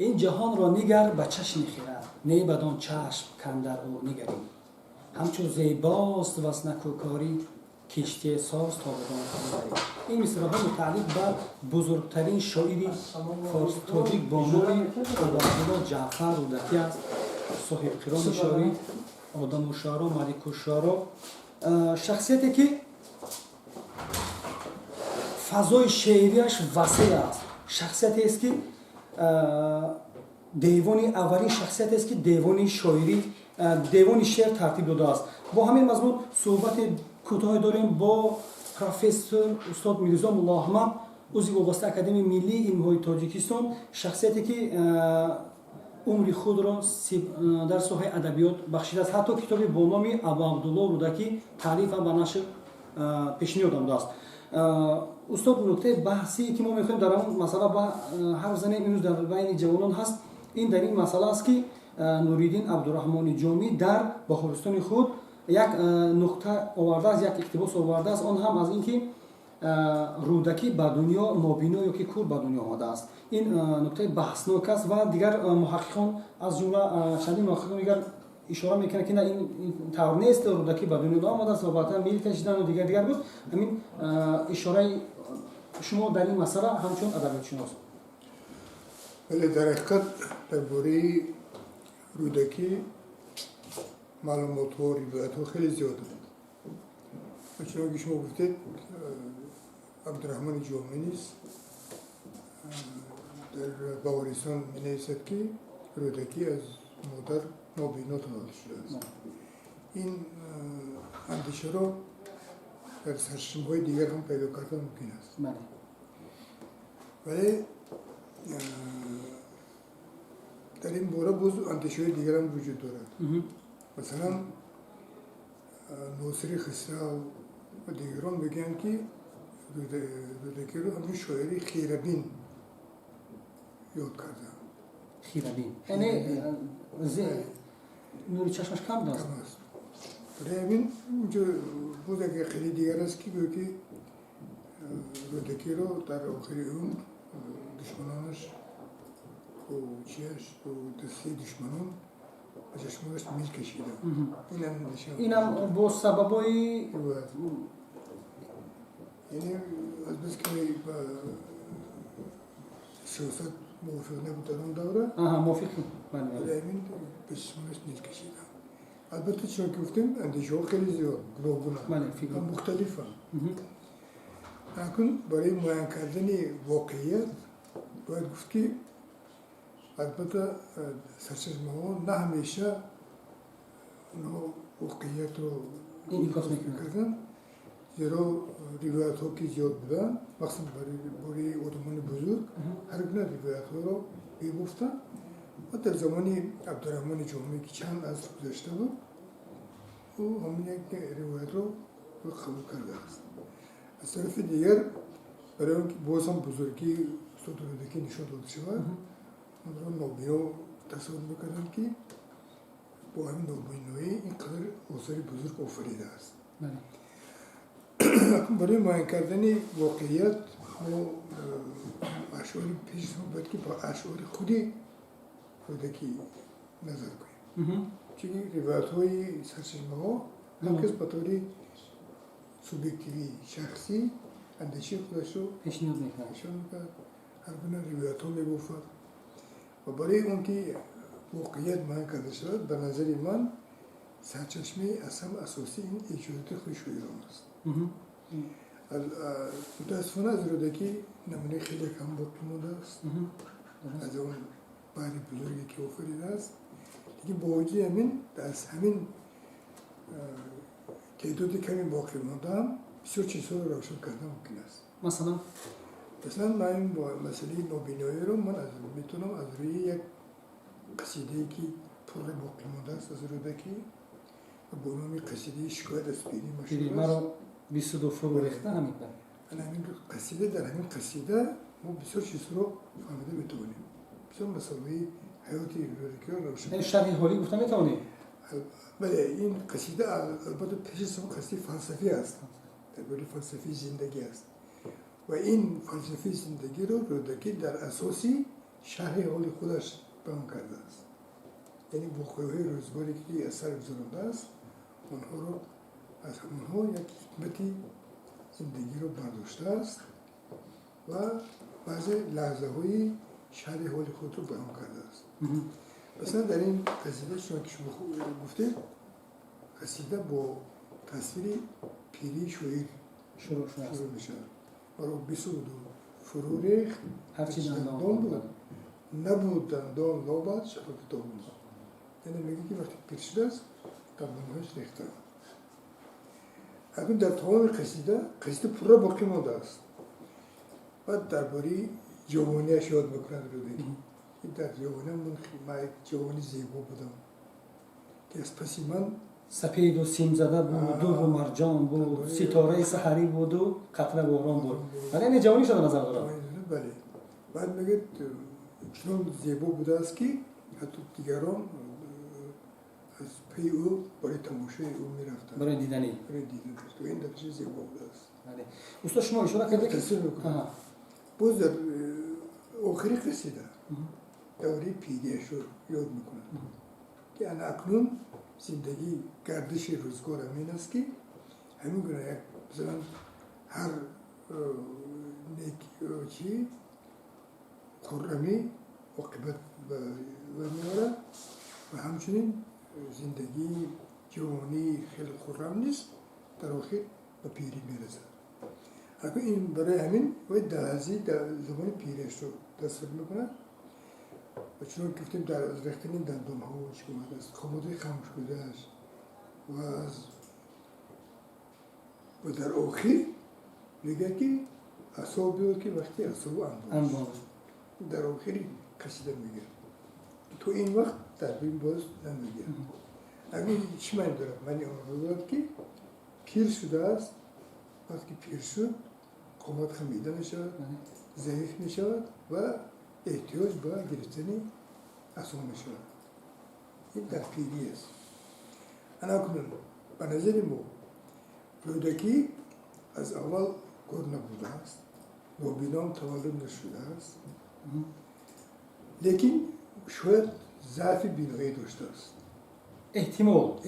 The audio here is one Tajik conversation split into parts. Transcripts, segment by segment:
Ин ҷаҳонро нигар ба чашми хирад, не бадон чашм кандар ӯ нигарӣ. Ҳамчу зебост ваз накӯкорӣ, киштие соз то бадон нигарӣ. Ин мисраҳо мутааллиқ ба бузургтарин шоири форс тоҷик бо номи Абуабдулло Ҷаъфар Рӯдакӣ аст, соҳибқирони шоирӣ, одамушуаро, маликушуаро, шахсияте ки фазои шеърияш васеъ аст, шахсиятест ки девони, аввалин шахсиятест ки девони шоирӣ, девони шеър тартиб додааст. Бо ҳамин мазмун суҳбати кӯтоҳе дорем бо профессор устод Мирзо Муллоаҳмад, узви вобастаи Академияи миллии илмҳои Тоҷикистон, шахсияте ки умри худро дар соҳаи адабиёт бахшидааст, ҳатто китобе бо номи Абуабдулло Рӯдакӣ таълиф ва ба нашр пешниҳод намудааст. Устод, нуктаи баҳсие ки мо мехоҳем дар он масъала ҳарф занем, имрӯз дар байни ҷавонон ҳаст, ин дар ин масъала аст, ки Нуриддин Абдураҳмони Ҷомӣ дар Баҳористони худ як нуқта овардааст, як иқтибос овардааст, он ҳам аз ин ки Рӯдакӣ ба дунё нобино ё ки кур ба дунё омадааст. Ин нуктаи баҳснок аст ва дигар муҳаққиқон, аз ҷумла чандин муҳаққиқон дигар ишора мекунанд, ки на, ин тавр нест, Рӯдакӣ ба дунё наомадааст ва баъдан мил кашидану дигар дигар буд. Ҳамин ишораи шумо дар ин масъала ҳамчун адабиётшинос? Вале дар ҳақиқат дар бораи Рӯдакӣ маълумотҳо, ривоятҳо хеле зиёданд ва чунон ки шумо гуфтед, Абдураҳмони Ҷомӣ низ дар Баҳористон менависад, ки Рӯдакӣ аз модар нобино таваллуд шудааст. Ин андешаро дар сарчашмаҳои дигар ҳам пайдо кардан мумкин аст. Вале дар ин бора боз андешаҳои дигарам вуҷуд дорад. Масалан, Носири Хисрав ва дигарон мегӯянд, ки Рӯдакиро ҳамчун шоири хирабин ёд карданд. Хирабин, яъне нури чашмаш кам будааст? Кам аст. Барои ҳамин инҷо боз як ақидаи дигар аст, ки гӯё ки Рӯдакиро дар охири умр душманонаш бо чияш, бо дастаи душманон ба чашмонаш мил кашиданд. Инам андеша. Инам бо сабабҳои Яъне аз бас ки ба сиёсат мувофиқ набуд дар он давра. Мувофиқ, бале. Барои ҳамин ба чашмонаш мил кашиданд. Албатта, чунон ки гуфтем, андешаҳо хеле зиёд, гуногунанд ва мухталифанд. Акнун барои муайян кардани воқеият бояд гуфт, ки албатта сарчашмаҳо на ҳамеша онҳо воқеиятро инъикос мекунанд. Мекарданд, зеро ривоятҳо ки зиёд буданд, махсусан бораи одамони бузург, ҳар гуна ривоятҳоро мегуфтанд ва дар замони Абдураҳмони Ҷомӣ, ки чанд аср гузашта буд, ӯ ҳамин як ривоятро қабул кардааст. Аз тарафи дигар, барои он ки боз ҳам бузургии устод Рӯдакӣ нишон дода шавад, онро нобино тасаввур мекарданд, ки бо ҳамин нобиноӣ ин қадар осори бузург офаридааст. Барои муайян кардани воқеият мо ашъори пеш бояд ки ба ашъори худи Рӯдакӣ назар кунем, чунки ривоятҳои сарчашмаҳо ҳар кас ба таври субъективӣ, шахсӣ андешаи худашро пешниҳод мекунад. Пешниҳод мекунад, ҳар гуна ривоятҳо мебофад ва барои он ки воқеият муайян карда шавад, ба назари ман, сарчашмаи аз ҳама асосӣ ин эҷодоти худи шоирон аст. Мутаассифона, аз Рӯдакӣ намунаи хеле кам боқӣ мондааст аз он баҳри бузурге ки офаридааст. Лекин бо вуҷуди ҳамин, аз ҳамин теъдоди ками боқӣ мондаам бисёр чизҳоро равшан кардан мумкин аст. Масалан? Масалан, ман ин масъалаи нобиноиро ман метавонам аз рӯи як қасидае, ки пурра боқӣ мондааст аз Рӯдакӣ ва бо номи қасидаи «Шикоят аз пирӣ» машҳур аст. Маро бисуду фурӯ рехта ҳамин. Ана ҳамин қасида, дар ҳамин қасида мо бисёр чизҳоро фаҳмида метавонем, бисёр масъалаи ҳаёти Рӯдакиро равшан. Шарҳи ҳолӣ гуфта метавонем? Бале, ин қасида албатта пеш аз ҳама қасидаи фалсафӣ аст, дар бораи фалсафаи зиндагӣ аст ва ин фалсафаи зиндагиро Рӯдакӣ дар асоси шарҳи ҳоли худаш баён кардааст. Яъне воқеаҳои рӯзгоре ки аз сар гузарондааст, онҳоро аз ҳамонҳо як ҳикмати зиндагиро бардоштааст ва баъзе лаҳзаҳои шарҳи ҳоли худро баён кардааст. Масалан, дар ин қасида, чунон ки шумо гуфтед, қасида бо тасвири пирии шоир шурӯъ шудааст. Шурӯъ мешавад. Маро бисӯду фурӯ рехт ҳарчи дандон буд, набуд дандон лобад шафақи тобон. Яъне мегӯяд, ки вақте пир шудааст, дандонҳояш рехтаанд. Акнун дар тамоми қасида, қасида пурра боқӣ мондааст. Баъд дар бораи ҷавониаш ёд мекунад Рӯдакӣ. Дар ҷавониам ман як ҷавони зебо будам, ки аз паси ман сапеду симзада буд, дурру марҷон буд, ситораи саҳарӣ буду қатра борон буд. Вале яъне ҷавонишро дар назар дорад. Бале. Баъд мегӯяд, чунон зебо будааст, ки ҳатто дигарон аз пайи ӯ барои тамошои ӯ мерафтанд. Барои диданӣ. Барои дидан. То ин дараҷа зебо будааст. Бале. Устод, шумо ишора кардед, ки тасвир мекунад. Боз дар охири қасида давраи пириашро ёд мекунад, ки ана акнун зиндагӣ, гардиши рӯзгор ҳамин аст, ки ҳамин гуна як, масалан, ҳар чи хуррамӣ оқибат ба меорад ва ҳамчунин зиндагии ҷавонии хеле хуррам низ дар охир ба пирӣ мерасад. Акнун ин барои ҳамин вай лаҳзаи замони пириашро тасвир мекунад ва чунон ки гуфтем, дар аз рехтани дандонҳо чӣ омадааст, қомати хам шудааш ва дар охир мегӯяд, ки асо биёд, ки вақти асову андоз. Дар охири қасида мегӯяд, то ин вақт дар ин боз намегӯяд. Акнун чӣ маъни дорад? Маъни онро дорад, ки пир шудааст. Вақте ки пир шуд, қомат хамида мешавад, заиф мешавад ва эҳтиёҷ ба гирифтани асо мешавад. Ин дар пирӣ аст. Ана акнун ба назари мо Рӯдакӣ аз аввал кор набудааст, нобином таваллуд нашудааст, лекин шояд заъфи биноӣ доштааст. Эҳтимол,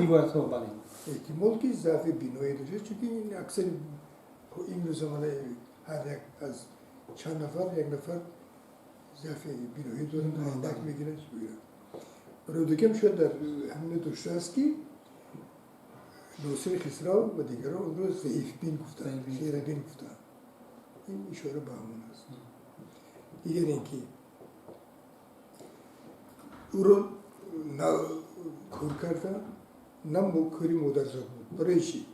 ривоятҳо, бале. Эҳтимол, ки заъфи биноӣ доштааст, чунки ин аксари имрӯз замона ҳар як аз чанд нафар як нафар заъфи биноӣ доранд, айнак мегиранд. Рӯдакиам шояд дар ҳамин доштааст, ки Носири Хисрав ва дигарон онро заифбин гуфтанд, хирабин гуфтанд. Ин ишора ба ҳамон аст. Дигар ин ки ӯро на кор карда, на кори модарзод буд. Барои чӣ?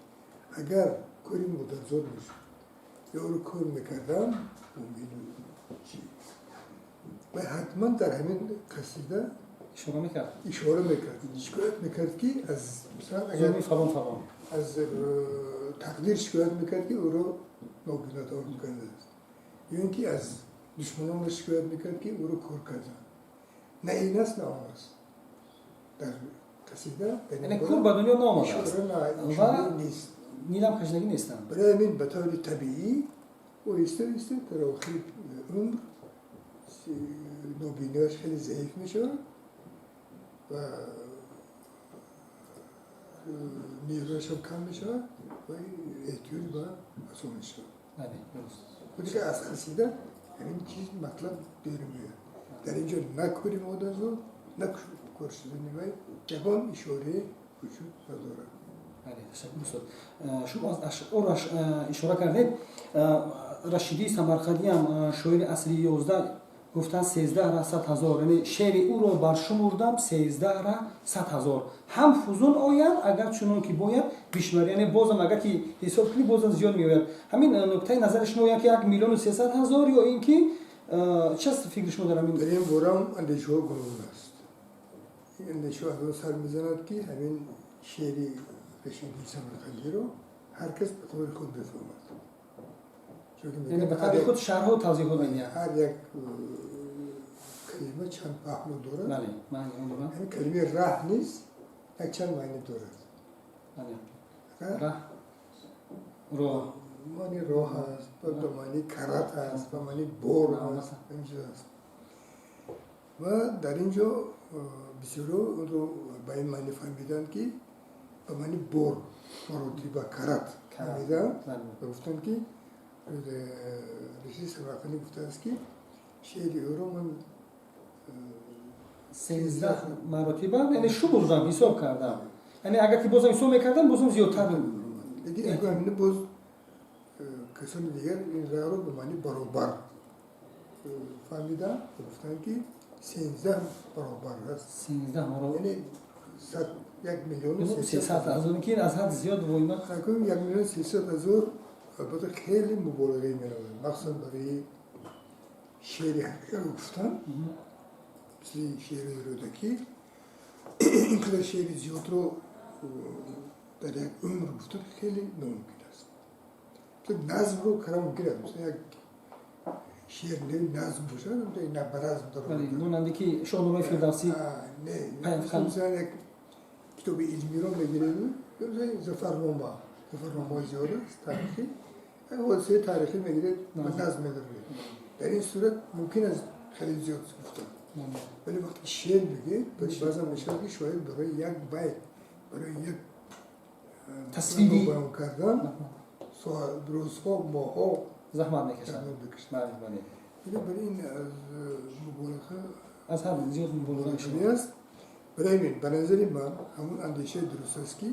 Агар кори модарзод мешуд ё ӯро кор мекардам, чи ва ҳатман дар ҳамин қасида ишора мекард, ишора мекард, шикоят мекард, ки аз масалан агар фалон фалон аз тақдир шикоят мекард, ки ӯро нобино таваллуд кардааст, ё ин ки аз душманонаш шикоят мекард, ки ӯро кор карданд. На ин аст, на он аст дар қасида. Яъне кур ба дунё наомадааст. Ва нест. Нилам кашидагӣ нестанд. Барои ҳамин ба таври табиӣ оҳиста оҳиста дар охири умр нобинояш хеле заиф мешавад ва нерӯяшам кам мешавад ва эҳтиёҷ ба асо мешавад. Худи аз қасида ҳамин чиз матлаб берун меояд. Дар ин ҷо на кори модарзод, на кор шудани вай ягон ишорае вуҷуд надорад. Бале, ташаккур, устод. Шумо аз ашъораш ишора кардед. Рашидии Самарқандиам, шоири асри 11, гуфтанд: 13 ра 100 000, яъне шеъри ӯро баршумурдам 13 ра 100 000, ҳам фузун ояд, агар чунон ки бояд бишмар. Яъне бозам агар ки ҳисоб кунӣ, бозам зиёд меояд. Ҳамин нуктаи назари шумо, ки 1 300 000 ё ин ки чи аст фикри шумо дар ҳамин? Дар ин борам андешаҳо гуногун аст. Ин андешаҳо аз он сар мезанад, ки ҳамин шеъри Рашидии Самарқандиро ҳар кас ба таври худ мефаҳмад. Яъне ба таври худ шарҳу тавзеҳот медиҳад. Ҳар як калима чанд паҳлӯ дорад. Бале, маъни он дорад. Ҳамин калимаи раҳ низ якчанд маъни дорад. Раҳ, роҳ. Маъни роҳ аст, ба маънии карат аст, ба маънии бор аст, ҳамин чиз аст. Ва дар ин ҷо бисёриҳо онро ба ин маъни фаҳмиданд, ки ба маъни бор, маротиба, карат фаҳмиданд ва гуфтанд, ки Рашиди Самарқандӣ гуфтааст, ки шеъри ӯро ман 13 маротиба, яъне шумурдам, ҳисоб кардам, яъне агар ки бозам ҳисоб мекардам, бозам зиёдтар. Лекин боз касони дигар ин раъро ба маъни баробар фаҳмиданд ва гуфтанд, ки 13 баробар аст. 13 маротиба. Яъне 1 300 000. 300 000, ки аз ҳад зиёд войма. 1 300 000 албатта хеле муболиға меравад, махсусан барои шеъри ҳақиқаро гуфтан, мисли шеъри Рӯдакӣ. Ин қадар шеъри зиёдро дар як умр гуфтан хеле номумкин аст. Назмро карда мумкин аст, масалан, як шеър назм бошад, ба назм. Монанде ки Шоҳномаи Фирдавсӣ. Не, масалан, як китоби илмиро мегиред, Зафарнома, Зафарномаҳои зиёд аст, таърихӣ, ҳодисаи таърихӣ мегиред, ба назм медароред. Дар ин сурат мумкин аст хеле зиёд гуфтан, вале вақте шеър мегӯед, баъзан мешавад, ки шоир барои як байт, барои як тасвири баён кардан рӯзҳо, моҳҳо заҳмат мекашад. Барои ин аз муболиға аз ҳад зиёд муболиға. Аст. Барои ҳамин, ба назари ман, ҳамон андешаи дуруст аст, ки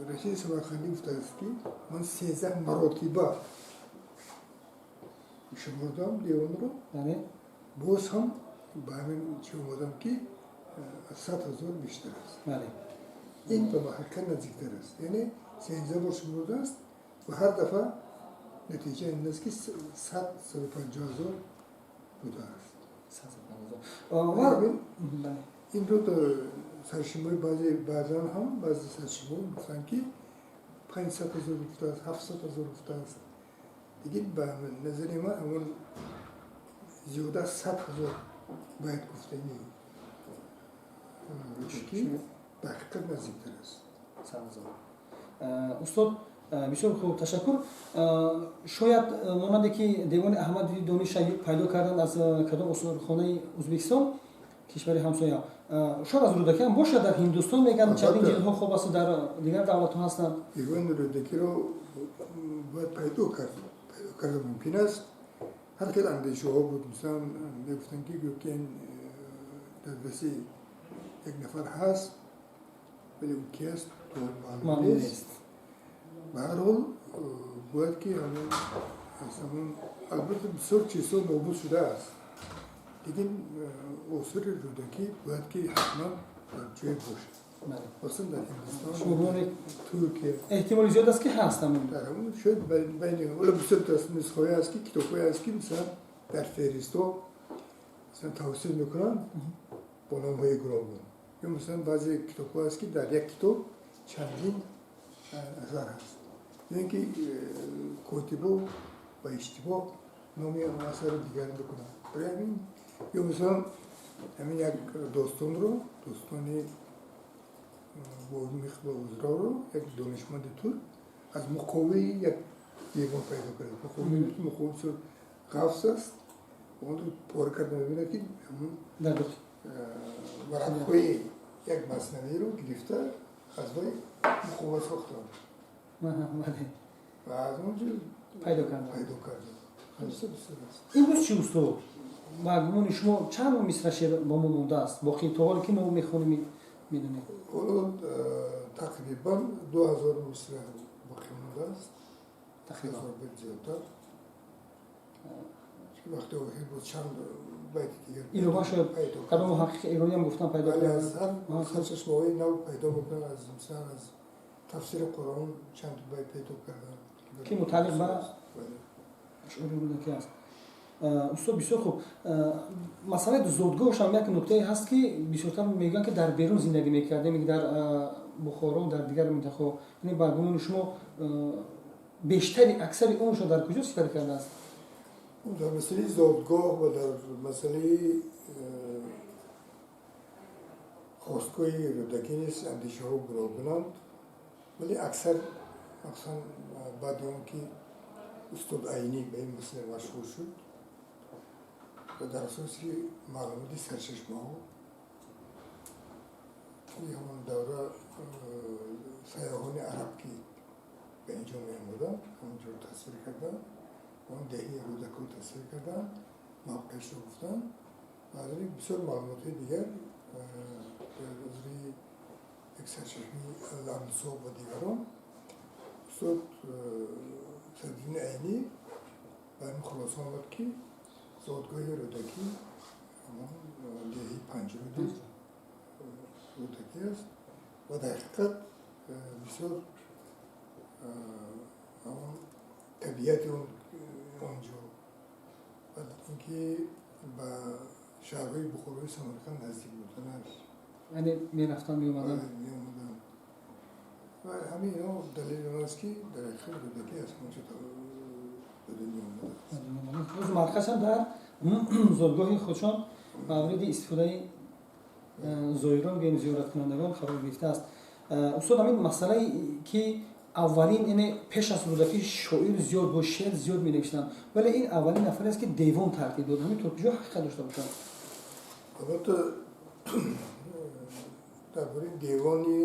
Рашиди Самарқандӣ гуфтааст, ки ман 13 маротиба шумурдам девонро, боз ҳам ба ҳамин чӣ омадам, ки аз 100 000 бештар аст. Ин ба ҳақиқат наздиктар аст, яъне 13 бор шумурдааст ва ҳар дафъа натиҷа ин аст, ки 100, 150 000 будааст. Инро саршумори баъзе, баъзан ҳам баъзе саршумор гуфтанд, ки 500 000 гуфтааст, 700 000 гуфтааст. Лекин ба назари ман, ҳамон зиёда аз 100 000 бояд гуфтани ки ба ҳақиқат наздиктар аст. Устод, бисёр хуб, ташаккур. Шояд монанде ки девони Аҳмади Дониша пайдо карданд аз кадом осорхонаи Ӯзбекистон, кишвари ҳамсоя, шояд аз Рӯдакӣ ҳам бошад. Дар Ҳиндустон мегӯянд, чандин ҷилдҳо хоб асту дар дигар давлатҳо ҳастанд. Девони Рӯдакиро бояд пайдо кард, пайдо карда мумкин аст. Ҳар хел андешаҳо буд. Мисалан, мегуфтанд, ки гӯё ки ин дар дасти як нафар ҳаст, вале ӯ ки аст, маълум нест. Ба ҳар ҳол, бояд ки ҳамон аз ҳамон, албатта, бисёр чизҳо нобуд шудааст, лекин осори Рӯдакӣ бояд ки ҳатман дар ҷое бошад, хусусан дар Ҳиндустон, Туркия. Эҳтимоли зиёд аст, ки ҳаст. Дар ҳамон шояд байни вале бисёр нусхаҳое аст, ки китобҳое аст, ки мисалан дар феҳристҳо, мисалан, тавсия мекунанд бо номҳои гуногун, ё мисалан баъзе китобҳо аст, ки дар як китоб чандин асар ҳаст, ё ин ки котибо ба иштибоҳ номи асари дигар мекунанд. Барои ҳамин, ё мисалан ҳамин як достонро, достони Вомиқ ва Узроро, як донишманди турк аз муқовии як девон пайдо кард. Муқови бисёр ғафс аст, онро пора карда мебинад, ки ҳамон варақҳои як маснавиро гирифта, аз вай муқова сохтанд ва аз он ҷо пайдо карданд. Пайдо карданд. Имрӯз чӣ, устод, ба гумони шумо, чанд мисра шеър бо мо мондааст боқӣ, то ҳоле ки мо мехонем, медонем? Ҳоло тақрибан 2000 мисра боқӣ мондааст, ҳазор байт зиёдтар. Вақти охир боз чанд байти дигар илова шуд. Кадом муҳаққиқи эрониам гуфтан, пайдо. Аз ҳар сарчашмаҳои нав пайдо мекунанд, аз мисалан, аз тафсири Қуръон чанд байт пайдо карданд, ки мутааллиқ ба ашъори Рӯдакӣ аст. Устод, бисёр хуб. Масъалаи зодгоҳашам як нуктае ҳаст, ки бисёртар мегӯянд, ки дар берун зиндагӣ мекардем, дар Бухоро, дар дигар минтақаҳо. Яъне ба гумони шумо, бештари аксари умршо дар куҷо сипарӣ кардааст? Дар масъалаи зодгоҳ ва дар масъалаи хостгоҳи Рӯдакӣ низ андешаҳо гуногунанд, вале аксар, махсусан баъди он ки устод Айнӣ ба ин масъала машғул шуд. Ва дар асоси маълумоти сарчашмаҳо, ки ҳамон давра сайёҳони араб, ки ба инҷо меомаданд, ҳамонҷоро тасвир карданд, он деҳаи Рӯдакиро тасвир карданд, мавқеашро гуфтанд ва аз рӯи бисёр маълумотҳои дигар, аз рӯи як сарчашмаи Алансоб ва дигарон, устод Садриддини Айнӣ ба ин хулоса омад, ки зодгоҳи Рӯдакӣ ҳамон деҳаи Панҷруди Рӯдакӣ аст. Ва дар ҳақиқат бисёр ҳамон табиати онҷо ва инки ба шаҳрҳои Бухорои Самарқанд наздик буданаш. Яъне мерафтан, меомадан. Меомадан ва ҳамин ино далели он аст, ки дар ҳақиқат Рӯдакӣ аз ҳамонҷо ба дунё омадааст. Боз марказам дар зодгоҳи худшон мавриди истифодаи зоирон, гӯем, зиёраткунандагон қарор гирифтааст. Устод, ҳамин масъалае, ки аввалин, яъне пеш аз Рӯдакӣ шоир зиёд бо шеър зиёд менавиштанд, вале ин аввалин нафаре аст, ки девон тартиб дод. Ҳамин то куҷо ҳақиқат дошта бошад? Албатта, дар бораи девони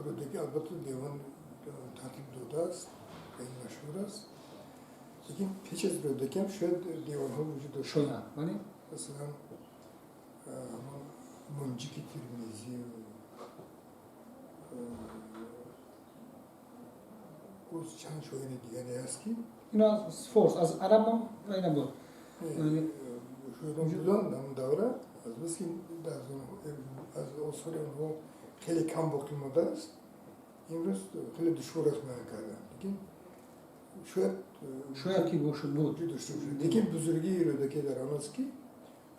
Рӯдакӣ, албатта, девон тартиб додааст ва ин машҳур аст, лекин пеш аз Рӯдакӣ ҳам шояд девонҳо вуҷуд доштанд. Шояд, бале. Масалан, ҳамон Мунҷики Термизӣ, боз чанд шоири дигаре ҳаст, ки ино аз форс, аз араб вай набуд. Шоирон буданд ҳамон давра. Аз бас ки аз осори онҳо хеле кам боқӣ мондааст, имрӯз хеле душвор аст муайян кардан, лекин шояд шояд ки бошад, буд. Вуҷуд дошта бошад. Лекин бузургии Рӯдакӣ дар он аст, ки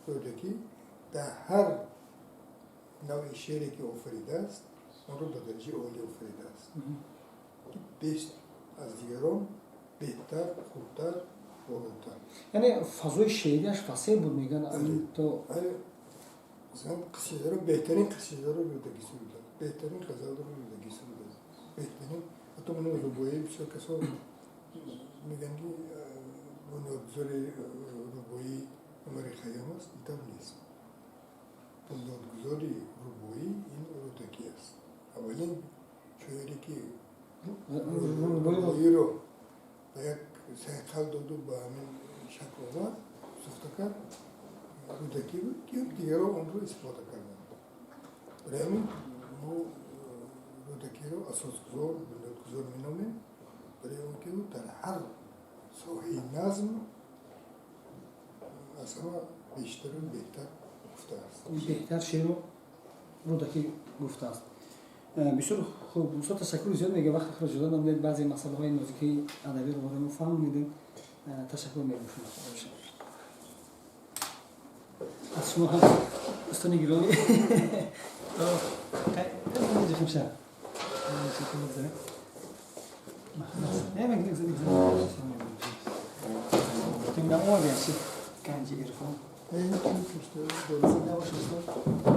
Рӯдакӣ дар ҳар навъи шеъре, ки офаридааст, онро ба дараҷаи олӣ офаридааст, ки беш аз дигарон беҳтар, хубтар, болотар. Яъне фазои шеърияш васеъ буд, мегӯянд. То Масалан, қасидаро, беҳтарин қасидаро Рӯдакӣ сурудааст, беҳтарин ғазалро Рӯдакӣ сурудааст, беҳтарин, ҳатто ман рубоӣ, бисёр касо мегӯянд, ки бунёдгузори рубоӣ Умари Хайём аст. Ин тавр нест. Бунёдгузори рубоӣ ин Рӯдакӣ аст. Аввалин шоире, ки рубоиро ба як сайқал доду, ба ҳамин шакл овард, сохта кард, Рӯдакӣ буд, ки дигарон онро истифода карданд. Барои ҳамин мо Рӯдакиро асосгузор, бунёдгузор меномем, барои он ки ӯ дар ҳар соҳаи назм аз ҳама бештару беҳтар гуфтааст. Беҳтар шеъру Рӯдакӣ гуфтааст. Бисёр хуб, устод, ташаккури зиёд мегӯям. Вақти худро ҷудо намудед, баъзе масъалаҳои нозикии адабиро барои мо фаҳмонидед. Ташаккур мегӯям шумо. Аз шумо ҳам, устони гиромӣ. Ҷихимша. Ганҷи ирфон. Зинда бош, устод.